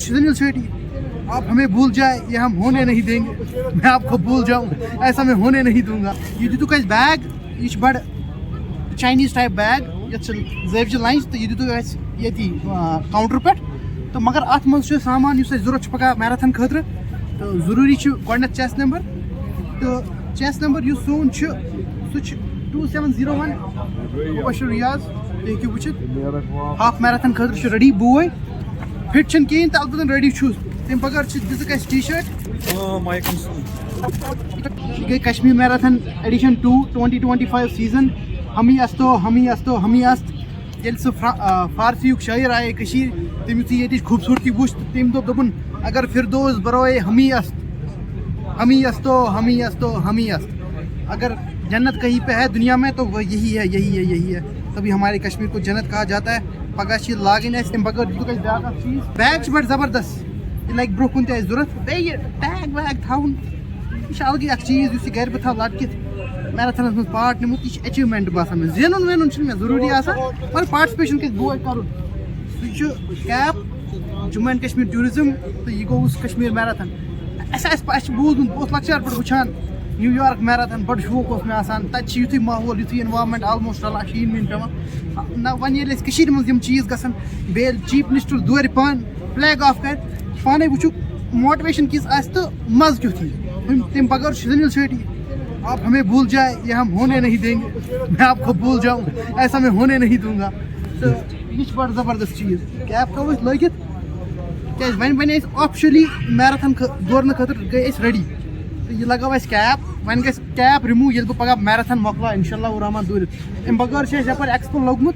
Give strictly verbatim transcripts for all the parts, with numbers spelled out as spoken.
سنیل شیٹی، آپ ہمیں بھول جائے، یہ ہم ہونے نہیں دیں گے۔ میں آپ کو بھول جاؤں، ایسا میں ہونے نہیں دوں گا۔ یہ دیُتُکھ اَسہِ بیگ، یہِ چھُ بڑٕ Chinese type bag، یَتھ چھِ زٲوجہِ لنٛجہِ، تہٕ یہِ دیُتُکھ اَسہِ ییٚتی، آ، counter پٮ۪ٹھ۔ تہٕ مگر اَتھ منٛز چھُ سامان، یُس اَسہِ ضوٚرَتھ چھُ پَگاہ marathon خٲطرٕ، تہٕ ضروٗری چھُ گۄڈٕنٮ۪تھ chest number، تہٕ chest number یُس سون چھُ، سُہ چھُ two seven zero one۔ مبشر ریاض، تُہۍ ہیٚکِو وٕچھِتھ، half marathon خٲطرٕ چھُ ready بوے۔ Fit چھُنہٕ کِہیٖنۍ تہٕ البتہ ready چھُس۔ تَمہِ بغٲر چھِ دِژٕکھ اَسہِ T-shirt۔ یہِ گٔے Kashmir marathon edition two، twenty twenty five season۔ ہم ہی استو، ہم ہی استو، ہم ہی است۔ ییٚلہِ سُہ فرا-، آ، فارسیُک شٲعر آیے کٔشیٖرِ، تٔمۍ یُتھُے ییٚتِچ خوٗبصوٗرتی وٕچھ، تہٕ تٔمۍ دوٚپ، دوٚپُن، "اگر فردوس بروئے ہم ہی است، ہم ہی استو، ہم ہی استو، ہم ہی است۔ اگر جنت کہیں پہ ہے دنیا میں تو وہ یہی ہے، یہی ہے، یہی ہے۔ تبھی ہمارے کشمیر کو جنت کہا جاتا ہے۔" پگاہ چھِ یہِ لاگٕنۍ اَسہِ، تَمہِ بغٲر دِتُکھ اَسہِ بیٛاکھ اَکھ چیٖز۔ بیگ چھِ بَڑٕ زبردست، یہِ لَگہِ برٛونٛہہ کُن تہِ اَسہِ ضوٚرَتھ۔ بیٚیہِ یہِ bag ویگ تھاوُن، یہِ چھُ الگٕے اکھ چیٖز، یُس یہِ گرِ بہٕ تھاوٕ لٹکِتھ، marathon منٛز part نِمُت، یہِ چھُ achievement باسان مےٚ۔ زینُن وینُن چھُنہٕ مےٚ ضروٗری آسان، مگر participation گژھِ بوے کرُن۔ سُہ چھُ cap، Jammu and Kashmir tourism، تہٕ یہِ گوٚو کشمیر marathon۔ اَسہِ آسہِ پَ-، اَسہِ چھُ بوٗزمُت، بہٕ اوسُس لۄکچار پٮ۪ٹھ وٕچھان New York marathon، بڑٕ شوق اوس مےٚ آسان۔ تَتہِ چھُ یُتھُے ماحول، یُتھُے environment، almost رَلان، شیٖن ویٖن پٮ۪وان۔ نہ، وۄنۍ ییٚلہِ اَسہِ کٔشیٖرِ منٛز یِم چیٖز گژھن، بیٚیہِ ییٚلہِ chief minister دورِ پان flag off کرِ، پانے وٕچھِو motivation کِژھ آسہِ تہٕ مزٕ کیُتھ یی۔ وۄنۍ تَمہِ بغٲر چھُ سنیل شیٹی، آپ ہمیں بھول جائے، یہ ہم ہونے نہیں دیں گے۔ میں آپ کو بھول جاؤں، ایسا میں ہونے نہیں دوں گا۔ تہٕ یہِ چھِ بڑٕ زبردست چیٖز۔ Cap تھاوو أسۍ لٲگِتھ، کیازِ وۄنۍ بنے أسۍ officially marathon خٲ-، دورنہٕ خٲطرٕ گٔے أسۍ ready۔ تہٕ یہِ لگاو اَسہِ cap، وۄنۍ گژھِ cap remove ییٚلہِ بہٕ پگاہ marathon مۄکلاو انشاءاللہ الرحمن دوٗرِتھ۔ اَمہِ بغٲر چھِ اَسہِ یَپٲرۍ expo لوٚگمُت،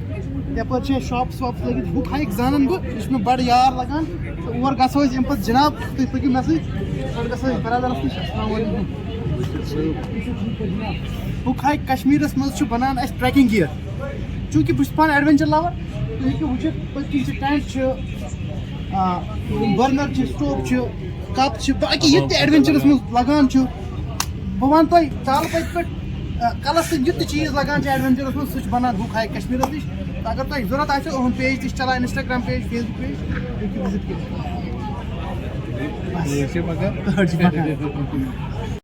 یَپٲرۍ چھِ اَسہِ shops واپس لٲگِتھ۔ Book Hike زانَن بہٕ، یہِ چھُ مےٚ بَڑٕ یار لَگان۔ تہٕ اور گژھو أسۍ اَمہِ پَتہٕ جِناب، تُہۍ پٔکِو مےٚ سۭتۍ، گۄڈٕ گژھو أسۍ برادرَس نِش۔ السلام علیکُم۔ Book Hike کشمیٖرَس منٛز چھُ بَنان اَسہِ trekking gear، چوٗنٛکہِ بہٕ چھُس پانہٕ adventure lover، تُہۍ ہیٚکِو وٕچھِتھ پٔتۍ کِنۍ چھِ tent چھِ، آ، یِم burner چھِ، stove چھِ، cup چھِ، باقٕے یہِ تہِ adventureَس منٛز لَگان چھُ۔ بہٕ وَنہٕ تۄہہِ، چالہٕ پٔتۍ پٮ۪ٹھ، آ، کَلَس سۭتۍ یُتھ تہِ چیٖز لَگان چھِ adventureَس منٛز، سُہ چھُ بَنان Book Hike کشمیٖرَس نِش۔ تہٕ اگر تۄہہِ ضوٚرَتھ آسیو، یِہُنٛد page تہِ چھِ چَلان، Instagram page، Facebook page، ہیٚکِو visit کٔرِتھ۔ بَس۔ یہِ چھِ مگر کٔہَر چھِ پَکان۔